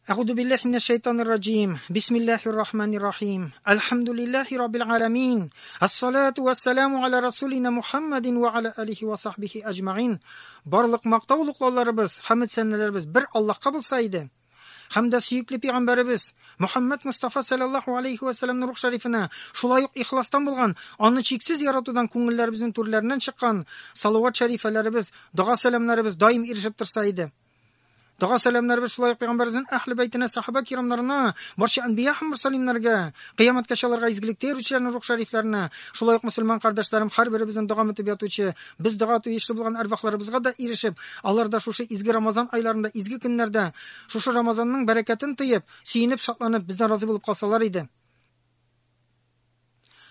Әгуду биллаһи минәш шайтанир раҗим. Бисмиллаһир рахманир рахим. Әлхәмдүлиллаһи раббил аламин. Ассалату вассаламу аля расулина Мухаммадин ва аля алихи ва сахбихи аҗмаин. Барлык мактау улуклауларыбыз, хәмд сәнәләребез бер Аллаһка булса иде. Һәм дә сөекле пәйгамбәребез Мухаммад Мустафа саллаллаһу алейхи ва сәлламның рух шәрифенә шулай ук ихластан булган, аны чиксез яратудан күңелләребезнең түрләреннән чыккан салават шәрифәләребез, дога сәламнәребез даим ирешеп торса иде. Дога сәламнәребез шулай ук пәйгамбәребезнең әһле бәйтенә, сахаба кирамнарына, барча әнбия һәм мурсалимнәргә, кыямәткәчә аларга изгелектә йөрүчеләрнең рух шәрифләренә, шулай ук мөселман кардәшләрем һәрберебезнең дога үтеп ятучы, без дога тиешле булган әрвахларыбызга да ирешеп, алар да шушы изге Рамазан айларында, изге көннәрдә, шушы Рамазанның бәрәкәтен тоеп, сөенеп, шатланып, бездән разый булып калсалар иде.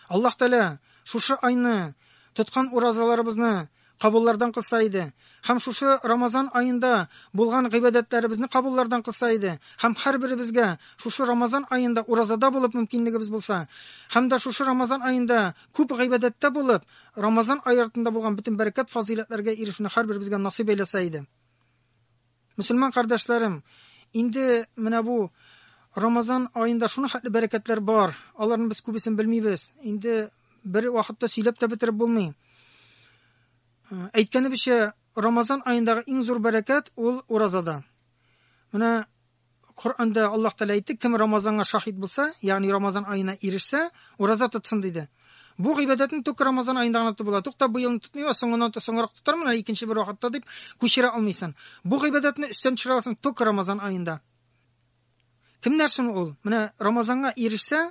Аллаһ Тәгалә шушы айны тоткан уразаларыбызны кабуллардан кылса иде. Һәм шушы Рамазан аенда булган гыйбадәтләребезне кабуллардан кылса иде. Һәм һәрберебезгә шушы Рамазан аенда уразада булып мөмкинлегебез булса, һәм дә шушы Рамазан аенда күп гыйбадәттә булып, Рамазан ае артында булган бөтен бәрәкәт фазыйләтләргә ирешүне һәрберебезгә насыйп әйләсә иде. Мөселман кардәшләрем, инде менә бу Рамазан аенда шуны хәтле бәрәкәтләр бар. Аларны без күбесен белмибез. Инде бер вакытта сөйләп тә бетереп булмый. Әйткәнебезчә, Рамазан аендагы иң зур бәрәкәт ул уразада. Менә Коръәндә Аллаһ Тәгалә әйтте, кем Рамазанга шаһит булса, ягъни Рамазан аена ирешсә, ураза тотсын диде. Бу гыйбадәтне только Рамазан аенда гына тотып була. Тукта, быелны тотмыйм, соңыннан соңрак тотармын, әле икенче бер вакытта дип күчерә алмыйсың. Бу гыйбадәтне өстән төшерә аласың только Рамазан аенда. Кемнәр соң ул? Менә Рамазанга ирешсә,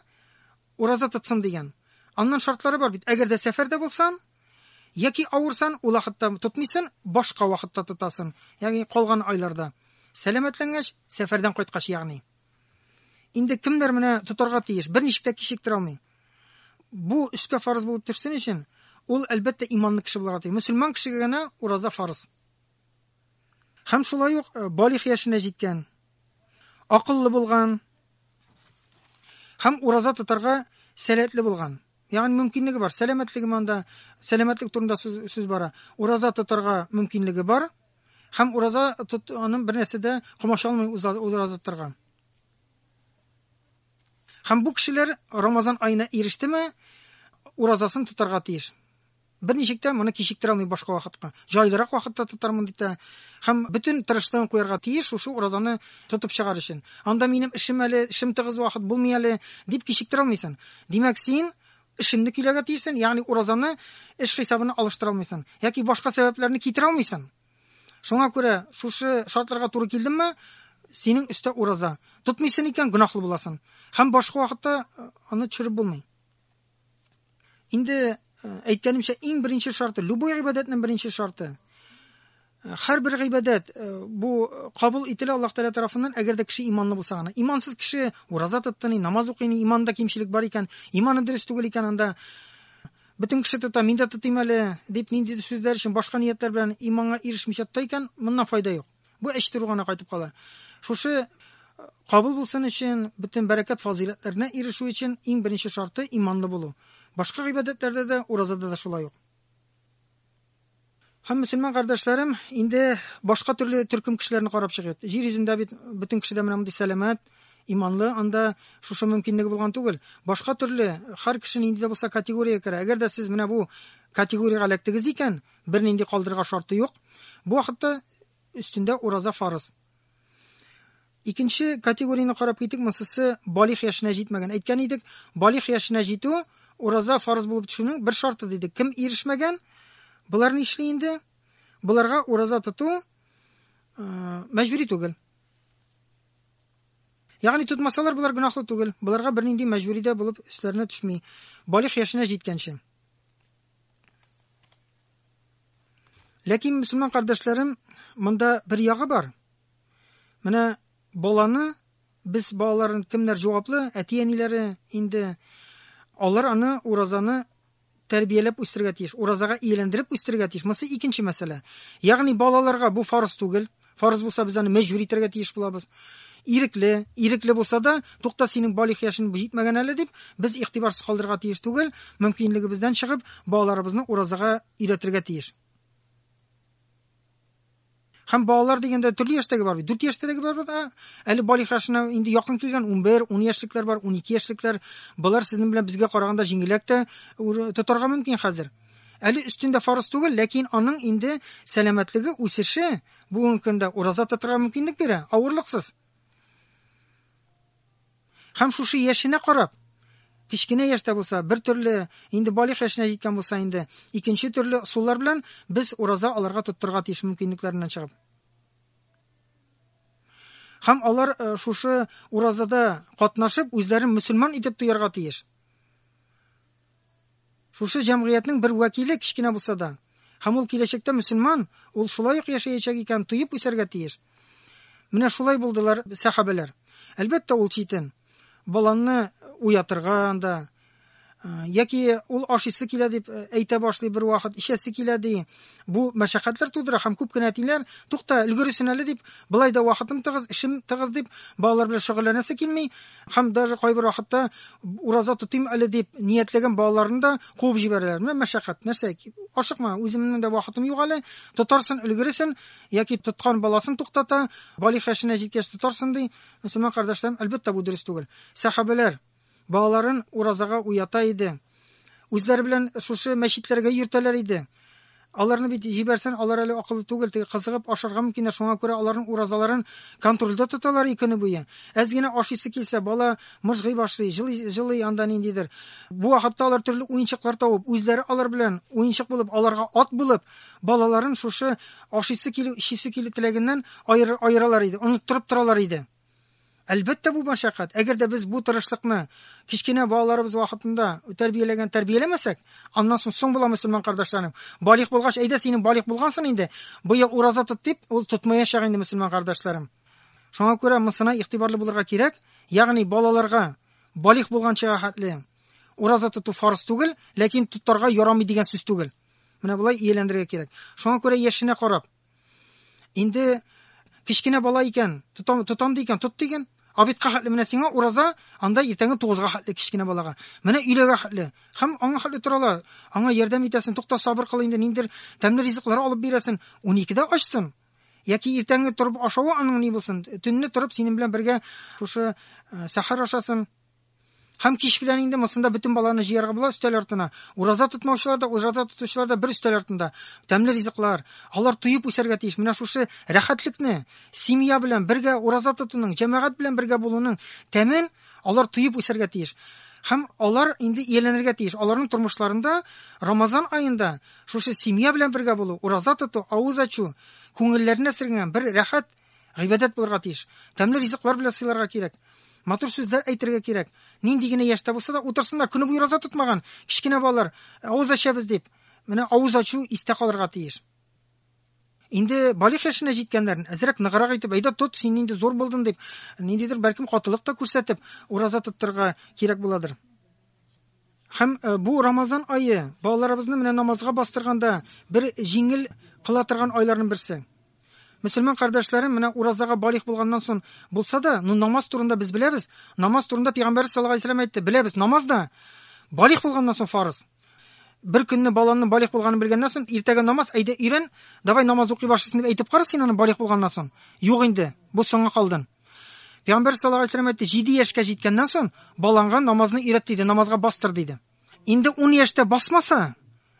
ураза тотсын дигән. Аннан шартлары бар бит. Әгәр дә сәфәрдә булсаң, яки авырсан, ул вакытта тотмыйсың, башка вакытта тотасың. Ягъни калган айларда. Сәламәтләнгәч, сәфәрдән кайткач, ягъни. Инде кемнәр менә тотарга тиеш? Берничек тә кичектерә алмый. Бу өскә фарыз булып төшсен өчен, ул әлбәттә иманлы кеше булырга тиеш. Мөселман кешегә генә ураза фарыз. Һәм шулай ук балигъ яшенә җиткән, акыллы булган һәм ураза тотарга сәләтле булган. Ягъни мөмкинлеге бар, сәламәтлеге монда, сәламәтлек турында сүз, сүз бара. Ураза тотарга мөмкинлеге бар һәм ураза тот, аның бер нәрсә дә комачаламый ураза тотарга. Һәм бу кешеләр Рамазан аена ирештеме, уразасын тотарга тиеш. Берничек тә моны кичектерә алмый башка вакытка. Җайлырак вакытта тотармын дип тә. Һәм бөтен тырышлыгын куярга тиеш шушы уразаны тотып чыгар өчен. Анда минем эшем әле, эшем тыгыз вакыт булмый әле дип кичектерә алмыйсың. Димәк, син эшеңне көйләргә тиешсең, ягъни уразаны эш хисабына алыштыра алмыйсың яки башка сәбәпләрне китерә алмыйсың. Шуңа күрә шушы шартларга туры килдеңме, синең өстә ураза. Тотмыйсың икән, гөнаһлы буласың. Һәм башка вакытта аны төшереп булмый. Инде әйткәнемчә, иң беренче шарты, любой гыйбадәтнең беренче шарты. Һәрбер гыйбадәт бу кабул ителә Аллаһ Тәгалә тарафыннан, әгәр дә кеше иманлы булса гына. Имансыз кеше ураза тотты, намаз укый, иманда кимчелек бар икән, иманы дөрес түгел икән, анда бөтен кеше тота, мин дә тотыйм әле дип ниндидер сүзләр өчен башка ниятләр белән иманга ирешмичә тота икән, моннан файда юк. Бу әчтерү гына кайтып кала. Шушы кабул булсын өчен, бөтен бәрәкәт фазыйләтләренә ирешү өчен иң беренче шарты иманлы булу. Башка гыйбадәтләрдә дә, уразада да шулай ук. Һәм мөселман кардәшләрем, инде башка төрле төркем кешеләрне карап чыгыйк. Җир йөзендә бит бөтен кеше дә менә мондый сәламәт, иманлы, анда шушы мөмкинлеге булган түгел. Башка төрле, һәр кеше нинди дә булса категориягә керә. Әгәр дә сез менә бу категориягә эләктегез икән, бернинди калдырырга шарты юк. Бу вакытта өстендә ураза фарыз. Икенче категорияне карап китик, монсысы балигъ яшенә җитмәгән. Әйткән идек, балигъ яшенә җитү ураза фарыз булып төшүнең бер шарты дидек. Кем ирешмәгән, болар нишли инде? Боларга ураза тоту мәҗбүри түгел. Ягъни тотмасалар болар гөнаһлы түгел. Боларга бернинди мәҗбүри дә булып өсләренә төшми. Балигъ яшенә җиткәнче. Ләкин мөселман кардәшләрем, монда бер ягы бар. Менә баланы без балаларын кемнәр җаваплы, әти-әниләре инде алар аны уразаны тәрбияләп үстерергә тиеш, уразага ияләндереп үстерергә тиеш. Монысы икенче мәсьәлә. Ягъни балаларга бу фарыз түгел. Фарыз булса без аны мәҗбүр итәргә тиеш булабыз. Ирекле, ирекле булса да, тукта синең балигъ яшең җитмәгән әле дип, без игътибарсыз калдырырга тиеш түгел, мөмкинлегебездән чыгып, балаларыбызны уразага өйрәтергә тиеш. Һәм балалар дигәндә төрле яшьтәге бар бит. 4 яшьтәге бар бит, әле балигъ яшенә инде якын килгән 11, 10 яшьлекләр бар, 12 яшьлекләр. Болар сезнең белән безгә караганда җиңелрәк тә тотарга мөмкин хәзер. Әле өстендә фарыз түгел, ләкин аның инде сәламәтлеге үсеше бүгенге көндә ураза тотарга мөмкинлек бирә, авырлыксыз. Һәм шушы яшенә карап, кечкенә яшьтә булса, бер төрле, инде балигъ яшенә җиткән булса инде, икенче төрле ысуллар белән без ураза аларга тоттырырга тиеш мөмкинлекләреннән чыгып. Һәм алар э, шушы уразада катнашып, үзләрен мөселман итеп тоярга тиеш. Шушы җәмгыятьнең бер вәкиле кечкенә булса да, һәм ул киләчәктә мөселман, ул шулай ук яшәячәк икән, тоеп үсәргә тиеш. Менә шулай булдылар сәхабәләр. Әлбәттә, ул читен. Баланы уятырга анда, яки ул ашыйсы килә дип әйтә башлый бер вакыт, эчәсе килә ди. Бу мәшәкатьләр тудыра һәм күп кенә әтиләр, тукта, өлгересен әле дип, болай да вакытым тыгыз, эшем тыгыз дип, балалар белән шөгыльләнәсе килми. Һәм даже кайбер вакытта ураза тотыйм әле дип ниятләгән балаларны да куып җибәрәләр. Менә мәшәкать, нәрсә? Ашыкма, үземнең дә вакытым юк әле. Тотарсын, өлгересен, яки тоткан баласын туктата, балигъ яшенә җиткәч тотарсын ди. Мөселман кардәшләрем, әлбәттә, бу дөрес түгел. Сәхабәләр балаларын уразага уята иде. Үзләре белән шушы мәчетләргә йөртәләр иде. Аларны бит җибәрсән, алар әле акыллы түгел, теге кызыгып ашарга мөмкиннәр. Шуңа күрә аларның уразаларын контрольдә тоталар ике көне буе. Әз генә ашыйсы килсә, бала мыжгый башлый, җылый, җылый анда ниндидер. Бу вакытта алар төрле уенчыклар табып, үзләре алар белән уенчык булып, аларга ат булып, балаларын шушы ашыйсы килү, эчисе килү теләгеннән аералар иде, оныттырып торалар иде. Әлбәттә, бу мәшәкать. Әгәр дә без бу тырышлыкны кечкенә балаларыбыз вакытында тәрбияләгән тәрбияләмәсәк, аннан соң соң була мөселман кардәшләрем. Балигъ булгач, әйдә синең балигъ булгансың инде, быел ураза тот дип, ул тотмаячак инде мөселман кардәшләрем. Шуңа күрә монысына игътибарлы булырга кирәк, ягъни балаларга балигъ булганчыга хәтле ураза тоту фарыз түгел, ләкин тотарга ярамый дигән сүз түгел. Менә болай ияләндерергә кирәк. Шуңа күрә яшенә карап, Инде кечкенә бала икән, тотам, тотам ди икән, тот диген. Обедка хәтле менә сиңа ураза, анда иртәнге 9-га хәтле кечкенә балага. Менә өйләгә хәтле. Һәм аңа хәтле тора ала. Аңа ярдәм итәсен, тукта сабыр кыл инде, ниндер тәмле ризыклар алып бирәсен. 12-дә ачсын. Яки иртәнге торып ашавы аның ни булсын? Төнне торып синең белән бергә шушы э, сәхәр ашасын. Һәм кич белән инде монсында бөтен баланы җыярга була өстәл артына. Ураза тотмаучылар да, ураза тотучылар да бер өстәл артында. Тәмле ризыклар. Алар туеп үсәргә тиеш. Менә шушы рәхәтлекне, семья белән бергә ураза тотуның, җәмәгать белән бергә булуның тәмен алар тоеп үсәргә тиеш. Һәм алар инде ияләнергә тиеш. Аларның тормышларында Рамазан аенда шушы семья белән бергә булу, ураза тоту, авыз ачу, күңелләренә сеңгән бер рәхәт гыйбадәт булырга тиеш. Тәмле ризыклар белән сыйларга кирәк. Матур сүзләр әйтергә кирәк. Нинди генә яшьтә булса да утырсыннар, көне буе ураза тотмаган кечкенә балалар, авыз ачабыз дип. Менә авыз ачу истә калырга тиеш. Инде балигъ яшенә җиткәннәрен әзрәк ныграк итеп, әйдә тот, син инде зур булдың дип, ниндидер бәлкем катылык та күрсәтеп, ураза тоттырырга кирәк буладыр. Һәм э, бу Рамазан ае балаларыбызны менә намазга бастырганда бер җиңел кыла торган айларның берсе. Мөселман кардәшләрем, менә уразага балигъ булганнан соң булса да, ну намаз турында без беләбез. Намаз турында Пәйгамбәр саллаллаһу алейһи вәсәлләм әйтте, беләбез, намаз да балигъ булганнан соң фарыз. Бер көнне баланың балигъ булганын белгәннән соң, иртәгә намаз, әйдә өйрән, давай намаз укый башлыйсың дип әйтеп кара син аны балигъ булганнан соң. Юк инде, бу соңга калдың. Пәйгамбәр саллаллаһу алейһи вәсәлләм әйтте, 7 яшькә җиткәннән соң балаңга намазны өйрәт диде, намазга бастыр диде. Инде 10 яшьтә басмаса,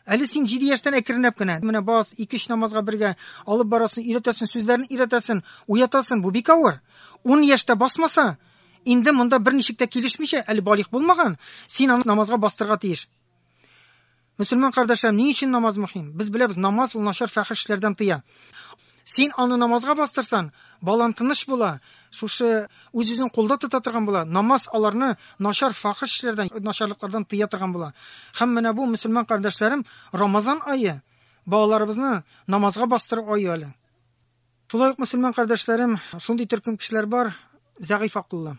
әле син 7 яшьтән әкренләп кенә, менә бас, 2-3 намазга бергә алып барасың, өйрәтәсең, сүзләрен өйрәтәсең, уятасың, бу бик авыр. 10 яшьтә басмаса, инде монда берничек тә килешмичә, әле балигъ булмаган, син аны намазга бастырырга тиеш. Мөселман кардәшләрем, ни өчен намаз мөһим? Без беләбез, намаз ул начар фәхеш эшләрдән тыя. Син аны намазга бастырсан, балан тыныч була, шушы үз-үзен кулда тота торган була. Намаз аларны начар фахиш эшләрдән, начарлыклардан тыя торган була. Һәм менә бу мөселман кардәшләрем, Рамазан ае балаларыбызны намазга бастыру ае әле. Шулай ук мөселман кардәшләрем, шундый төркем кешеләр бар, зәгыйфь акыллы.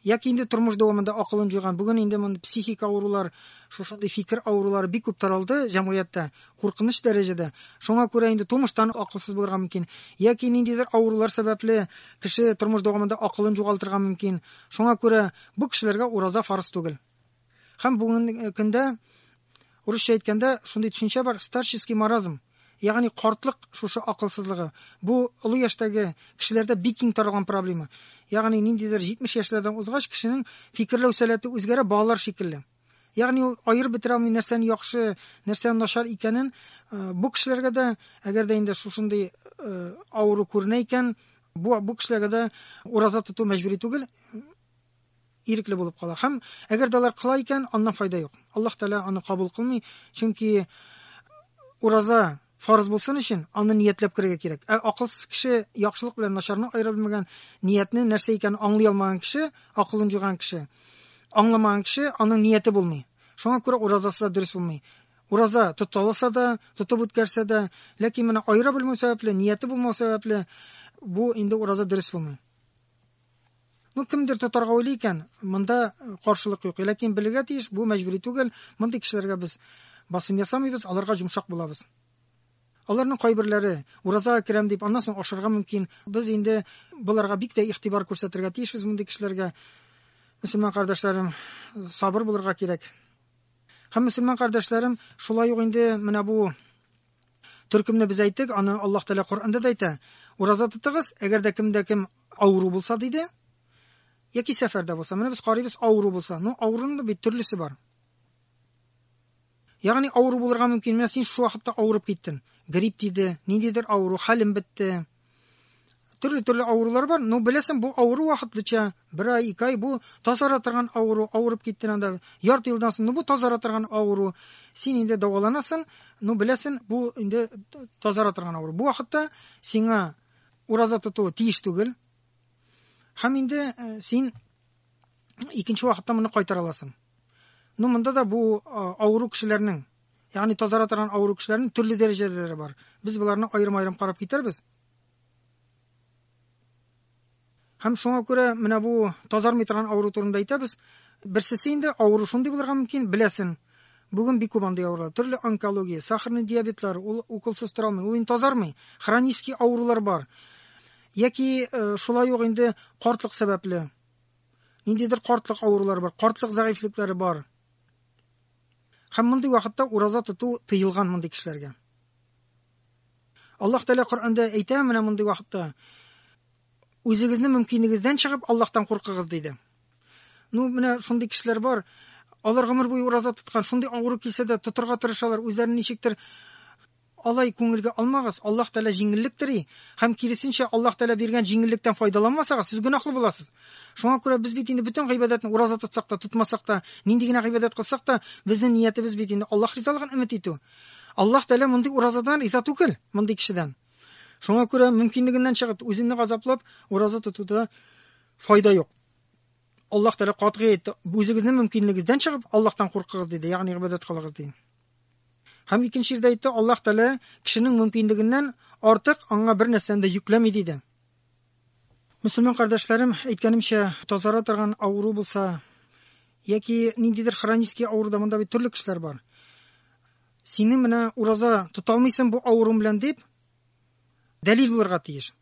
Яки инде тормыш дәвамында акылын җуйган. Бүген инде мондый психик авырулар, шушындый фикер авырулары бик күп таралды җәмгыятьтә, куркыныч дәрәҗәдә. Шуңа күрә инде тумыштан акылсыз булырга мөмкин. Яки ниндидер авырулар сәбәпле кеше тормыш дәвамында акылын югалтырга мөмкин. Шуңа күрә бу кешеләргә ураза фарыз түгел. Һәм бүгенге көндә урысча әйткәндә шундый төшенчә бар, старческий маразм. Ягъни картлык шушы акылсызлыгы. Бу олы яшьтәге кешеләрдә бик киң таралган проблема. Ягъни ниндидер 70 яшьләрдән узгач кешенең фикерләү сәләте үзгәрә, балалар шикелле. Ягъни ул аерып бетерә алмый нәрсәнең яхшы, нәрсәнең начар икәнен. Бу кешеләргә дә, әгәр дә инде шушындый авыру күренә икән, бу кешеләргә дә ураза тоту мәҗбүри түгел, ирекле булып кала. Һәм әгәр дә алар кыла икән, аннан файда юк. Аллаһ Тәгалә аны кабул кылмый, чөнки ураза фарыз булсын өчен аны ниятләп керергә кирәк. Ә акылсыз кеше, яхшылык белән начарны аера белмәгән, ниятне нәрсә икәнен аңлый алмаган кеше, акылын җуйган кеше, аңламаган кеше, аның нияте булмый. Шуңа күрә уразасы да дөрес булмый. Ураза тота алса да, тотып үткәрсә дә, ләкин менә аера белмәү сәбәпле, нияте булмау сәбәпле, бу инде ураза дөрес булмый. Ну, кемдер тотарга уйлый икән, монда каршылык юк. Ләкин белергә тиеш, бу мәҗбүри түгел. Мондый кешеләргә без басым ясамыйбыз, аларга йомшак булабыз. Аларның кайберләре уразага керәм дип, аннан соң ашарга мөмкин. Без инде боларга бик тә игътибар күрсәтергә тиешбез мондый кешеләргә. Мөселман кардәшләрем, сабыр булырга кирәк. Һәм мөселман кардәшләрем, шулай ук инде менә бу төркемне без әйттек, аны Аллаһ Тәгалә Коръәндә дә әйтә. Ураза тотыгыз, әгәр дә кемдә кем авыру булса диде, яки сәфәрдә булса. Менә без карыйбыз, авыру булса. Ну, авыруның да бит төрлесе бар. Ягъни авыру булырга мөмкин. Менә син шул вакытта авырып киттең. Грипп тиде, ниндидер авыру, хәлем бетте. Төрле-төрле авырулар бар. Ну, беләсең, бу авыру вакытлыча, бер ай, ике ай, бу тазара торган авыру, авырып киттең анда. Ярты елдан соң, ну, бу тазара торган авыру. Син инде дәваланасың, ну, беләсең, бу инде тазара торган авыру. Бу вакытта сиңа ураза тоту тиеш түгел. Һәм инде син икенче вакытта моны кайтара аласың. Ну, монда да бу авыру кешеләрнең, ягъни тазара торган авыру кешеләрнең төрле дәрәҗәләре бар. Без боларны аерым-аерым карап китәрбез. Һәм шуңа күрә менә бу тазармый торган авыру турында әйтәбез. Берсесе инде авыру шундый булырга мөмкин, беләсең. Бүген бик күп андый авырулар. Төрле онкология, сахарный диабетлар, ул уколсыз тора алмый, ул инде тазармый. Хронический авырулар бар. Яки шулай ук инде картлык сәбәпле. Ниндидер картлык авырулары бар, картлык зәгыйфьлекләре бар. Һәм мондый вакытта ураза тоту тыелган мондый кешеләргә. Аллаһ Тәгалә Коръәндә әйтә, менә мондый вакытта үзегезнең мөмкинлегегездән чыгып Аллаһтан куркыгыз диде. Ну, менә шундый кешеләр бар. Алар гомер буе ураза тоткан, шундый авыру килсә дә тотырга тырышалар, үзләрен ничектер алай күңелгә алмагыз. Аллаһ Тәгалә җиңеллек тели һәм киресенчә Аллаһ Тәгалә биргән җиңеллектән файдаланмасагыз, сез гөнаһлы буласыз. Шуңа күрә без бит инде бөтен гыйбадәтне ураза тотсак та, тотмасак та, нинди генә гыйбадәт кылсак та, безнең ниятебез бит инде Аллаһ ризалыгын өмет итү. Аллаһ Тәгалә мондый уразадан риза түгел, мондый кешедән. Шуңа күрә мөмкинлегеннән чыгып, үзеңне газаплап, ураза тотуда файда юк. Аллаһ Тәгалә катгый әйтте, үзегезнең мөмкинлегегездән чыгып, Аллаһтан куркыгыз диде, ягъни гыйбадәт кылыгыз диде. Һәм икенче җирдә әйтте, Аллаһ Тәгалә кешенең мөмкинлегеннән артык аңа бер нәрсәне дә йөкләми диде. Мөселман кардәшләрем, әйткәнемчә, тазара торган авыру булса, яки ниндидер хронический авыруда, монда бит төрле кешеләр бар. Синең менә ураза тота алмыйсың бу авыруың белән дип, дәлил булырга тиеш.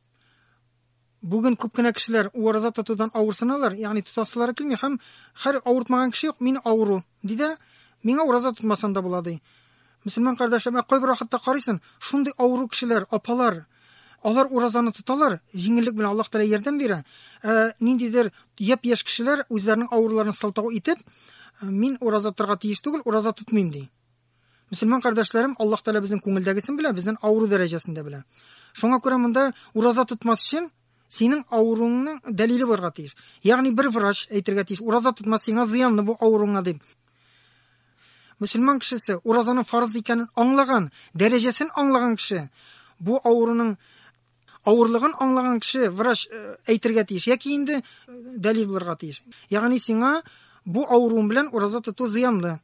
Бүген күп кенә кешеләр ураза тотудан авырсыналар, ягъни тотасылары килми һәм һәр авыртмаган кеше юк, мин авыру, ди дә, миңа ураза тотмасам да була, ди. Мөселман кардәшләрем, ә кайбер вакытта карыйсың, шундый авыру кешеләр, апалар, алар уразаны тоталар, җиңеллек белән Аллаһ Тәгалә ярдәм бирә. Ә ниндидер япь-яшь кешеләр үзләренең авыруларын сылтау итеп, мин ураза тотарга тиеш түгел, ураза тотмыйм, ди. Мөселман кардәшләрем, Аллаһ Тәгалә безнең күңелдәгесен белә, безнең авыру дәрәҗәсен дә белә. Шуңа күрә монда ураза тотмас өчен синең авыруыңның дәлиле булырга тиеш. Ягъни бер врач әйтергә тиеш, ураза тотмас сиңа зыянлы бу авыруыңа дип. Мөселман кешесе уразаның фарыз икәнен аңлаган, дәрәҗәсен аңлаган кеше, бу авыруның авырлыгын аңлаган кеше врач әйтергә тиеш яки инде дәлил булырга тиеш. Ягъни сиңа бу авыруың белән ураза тоту зыянлы.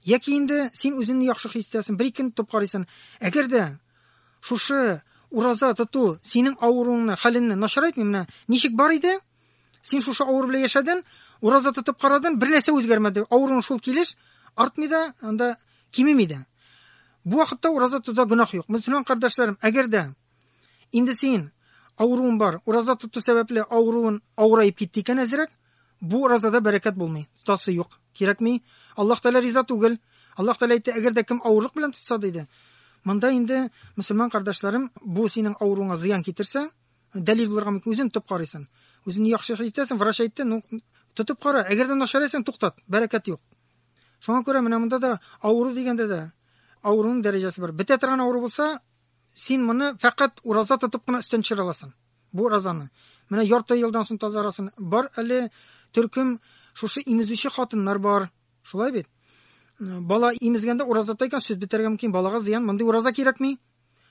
Яки инде син үзеңне яхшы хис итәсең, бер ике көн тотып карыйсың. Әгәр дә шушы ураза тоту синең авыруыңны, хәлеңне начарайтмый, менә ничек бар иде, син шушы авыру белән яшәдең, ураза тотып карадың, бер нәрсә үзгәрмәде. Авыруың шул килеш, артмый да, анда кимеми дә. Бу вакытта ураза тотуда гөнаһ юк. Мөселман кардәшләрем, әгәр дә инде син авыруың бар, ураза тоту сәбәпле авыруың авыраеп китте икән әзрәк, бу уразада бәрәкәт булмый, тотасы юк, кирәкми. Аллаһ Тәгалә риза түгел. Аллаһ Тәгалә әйтте, әгәр дә кем авырлык белән тотса, диде, Монда инде мөселман кардәшләрем, бу синең авыруыңа зыян китерсә, дәлил булырга мөмкин, үзең тотып карыйсың. Үзеңне яхшы хис итәсең, врач әйтте, ну, тотып кара, әгәр дә начарайсың, туктат, бәрәкәт юк. Шуңа күрә менә монда да авыру дигәндә дә авыруның дәрәҗәсе бар. Бетә торган авыру булса, син моны фәкать ураза тотып кына өстән төшерә аласың. Бу уразаны. Менә ярты елдан соң тазарасың. Бар әле төркем шушы имезүче хатыннар бар. Шулай бит? Бала имезгәндә ураза тота икән, сөт бетәргә мөмкин, балага зыян, мондый ураза кирәкми.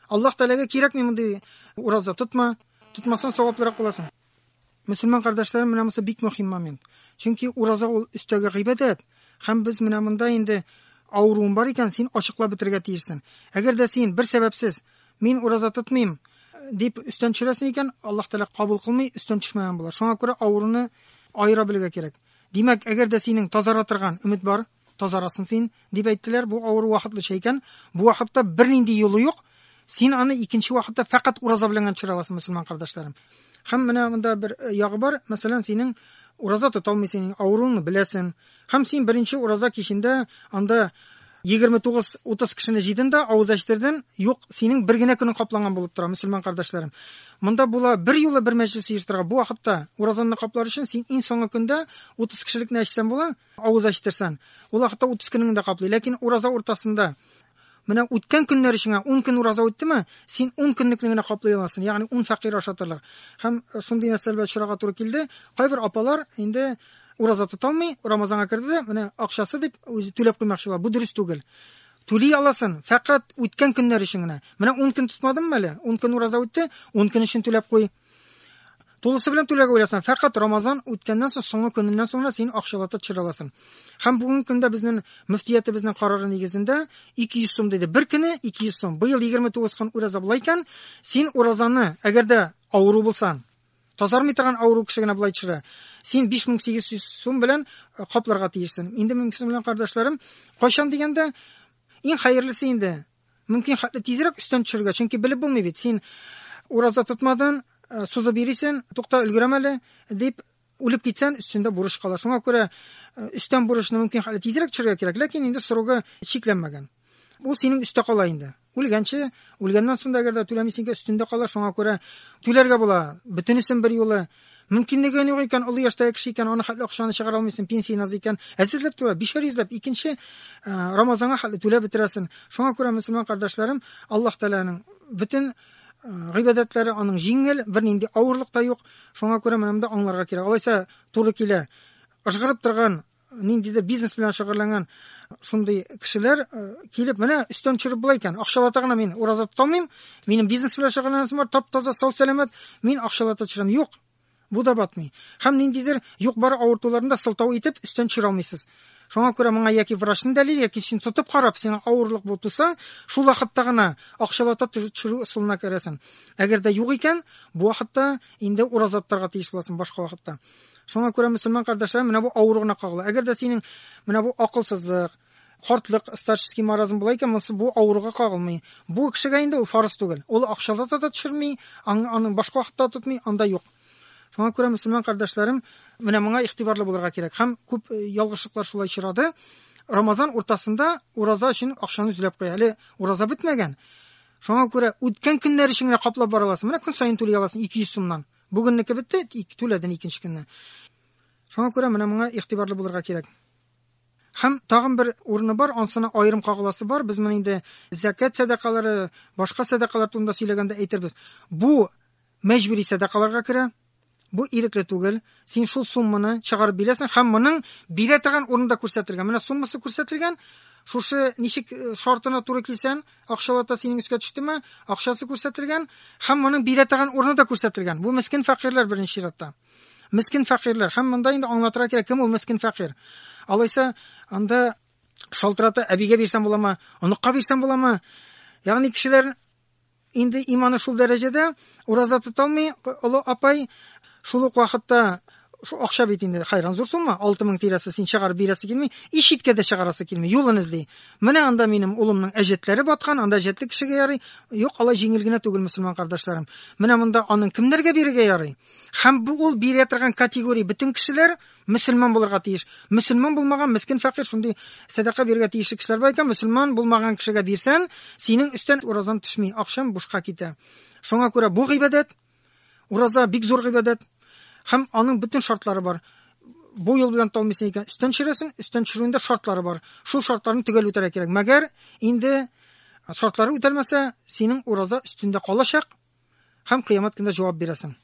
Аллаһ Тәгаләгә кирәкми мондый ураза тотма. Тотмасаң саваплырак буласың. Мөселман кардәшләрем, менә монысы бик мөһим момент. Чөнки ураза ул өстәге гыйбадәт. Һәм без менә монда инде авыруың бар икән, син ачыклап бетерергә тиешсең. Әгәр дә син бер сәбәпсез мин ураза тотмыйм дип өстән төшерәсең икән, Аллаһ Тәгалә кабул кылмый, өстән төшмәгән була. Шуңа күрә авыруны аера белергә кирәк. Димәк, әгәр дә синең тазара торган өмет бар, тазарасың син, дип әйттеләр, бу авыру вакытлыча икән, бу вакытта бернинди юлы юк, син аны икенче вакытта фәкать ураза белән генә төшерә аласың, мөселман кардәшләрем. Һәм менә монда бер ягы бар, мәсәлән, синең ураза тота алмыйсың, авыруыңны беләсең. Һәм син беренче ураза кичендә анда 29-30 кешене җыйдың да, авыз ачтырдың, юк, синең бер генә көнең капланган булып тора, мөселман кардәшләрем. Монда була бер юлы бер мәҗлес оештырырга. Бу вакытта уразаны каплар өчен син иң соңгы көндә 30 кешелекне әчсәң була, авыз ачтырсаң. Ул вакытта 30 көнеңне дә каплый. Ләкин ураза уртасында менә үткән көннәр өчен 10 көн ураза үттеме, син 10 көнлекне генә каплый аласың, ягъни 10 фәкыйрь ашатырлык. Һәм шундый нәрсәләр белән очрарга туры килде. Кайбер апалар инде ураза тота алмый, Рамазанга керде дә, менә акчасы дип үзе түләп куймакчы була. Бу дөрес түгел. Түли аласың, фәкать үткән көннәр өчен генә. Менә 10 көн тотмадыңмы әле? 10 көн ураза үтте, 10 көн өчен түләп куй. Тулысы белән түләргә уйласаң, фәкать Рамазан үткәннән соң, соңгы көненнән соң гына син акчалата төшерә аласың. Һәм бүгенге көндә безнең мөфтиятебезнең карары нигезендә 200 сум диде. Бер көне 200 сум. Быел 29 көн ураза була икән, син уразаны, әгәр дә авыру булсаң, тазармый торган авыру кеше генә болай төшерә. Син 5800 сум белән капларга тиешсең. Инде мөмкин кардәшләрем, кайчан дигәндә, иң хәерлесе инде мөмкин хәтле тизрәк өстән төшерергә, чөнки белеп булмый бит. Син ураза тотмадың, сузып йөрисең, тукта өлгерәм әле дип үлеп китсән, өстендә бурыч кала. Шуңа күрә өстән бурычны мөмкин хәтле тизрәк төшерергә кирәк, ләкин инде срогы чикләнмәгән. Ул синең өстә кала инде. Үлгәнче, үлгәннән соң да әгәр дә түләмисең икән, өстендә кала, шуңа күрә түләргә була. Бөтенесен бер юлы. Мөмкинлеге юк икән, олы яшьтәге кеше икән, аны хәтле акчаны чыгара алмыйсың, пенсия аз икән. Әзерләп түлә, бишәр йөзләп, икенче Рамазанга хәтле түләп бетерәсең. Шуңа күрә мөселман кардәшләрем, Аллаһ Тәгаләнең бөтен гыйбадәтләре аның җиңел, бернинди авырлык та юк. Шуңа күрә менә монда аңларга кирәк. Алайса туры килә. Ыжгырып торган ниндидер бизнес белән шөгыльләнгән шундый кешеләр килеп, менә өстән төшереп була икән, акчалата гына мин ураза тота алмыйм, минем бизнес белән шөгыльләнәсем бар, тап-таза, сау-сәламәт, мин акчалата төшерәм. Юк, бу да батмый. Һәм ниндидер юк-бар авыртуларны да сылтау итеп өстән төшерә алмыйсыз. Шуңа күрә моңа яки врачның дәлиле, яки син тотып карап, сиңа авырлык булып туса, шул вакытта гына акчалата төшерү ысулына керәсең. Әгәр дә юк икән, бу вакытта инде ураза тотарга тиеш буласың башка вакытта. Шуңа күрә мөселман кардәшләр, менә бу авыру гына кагыла. Әгәр дә синең менә бу акылсызлык, картлык, старческий маразм була икән, монысы бу авыруга кагылмый. Бу кешегә инде ул фарыз түгел. Ул акчалата да төшерми, аның башка вакытта тотмый, анда юк. Шуңа күрә мөселман кардәшләрем, менә моңа игътибарлы булырга кирәк. Һәм күп ялгышлыклар шулай очрады. Рамазан уртасында ураза өчен акчаны түләп куя. Әле ураза бетмәгән. Шуңа күрә үткән көннәр өчен генә каплап бара аласың. Менә көн саен түли аласың 200 сумнан. Бүгеннеке бетте, түләдең икенче көнне. Шуңа күрә менә моңа игътибарлы булырга кирәк. Һәм тагын бер урыны бар, ансына аерым кагыласы бар. Без моны инде зәкят сәдакалары, башка сәдакалар турында сөйләгәндә әйтербез. Бу мәҗбүри сәдакаларга керә. Бу ирекле түгел. Син шул сумманы чыгарып бирәсең һәм моның бирә торган урында күрсәтелгән. Менә суммасы күрсәтелгән. Шушы ничек шартына туры килсән, акчалата синең өскә төштеме, акчасы күрсәтелгән һәм моның бирә торган урыны да күрсәтелгән. Бу мескен фәкыйрьләр беренче чиратта. Мескен фәкыйрьләр. Һәм монда инде аңлатырга кирәк, кем ул мескен фәкыйрь. Алайса, анда шалтырата әбигә бирсәм буламы, оныкка бирсәм буламы? Ягъни кешеләр инде иманы шул дәрәҗәдә, ураза тота алмый, олы апай шул ук вакытта Шу акча бит инде хайран зур сумма, 6000 тирәсе син чыгарып бирәсе килми, и читкә дә чыгарасы килми, юлын эзли. Менә анда минем улымның әҗәтләре баткан, анда әҗәтле кешегә ярый. Юк, алай җиңел генә түгел, мөселман кардәшләрем. Менә монда аның кемнәргә бирергә ярый? Һәм бу ул бирә торган категория бөтен кешеләр мөселман булырга тиеш. Мөселман булмаган мескен фәкыйрь шундый сәдака бирергә тиешле кешеләр бар икән, мөселман булмаган кешегә бирсән, синең өстән уразаң төшми, акчаң бушка китә. Шуңа күрә бу гыйбадәт, ураза бик зур гыйбадәт һәм аның бөтен шартлары бар. Бу юл белән талмыйсың икән, өстән төшерәсең, өстән төшерүендә шартлары бар. Шул шартларны төгәл үтәргә кирәк. Мәгәр инде шартлары үтәлмәсә, синең ураза өстендә калачак һәм кыямәт көндә җавап бирәсең.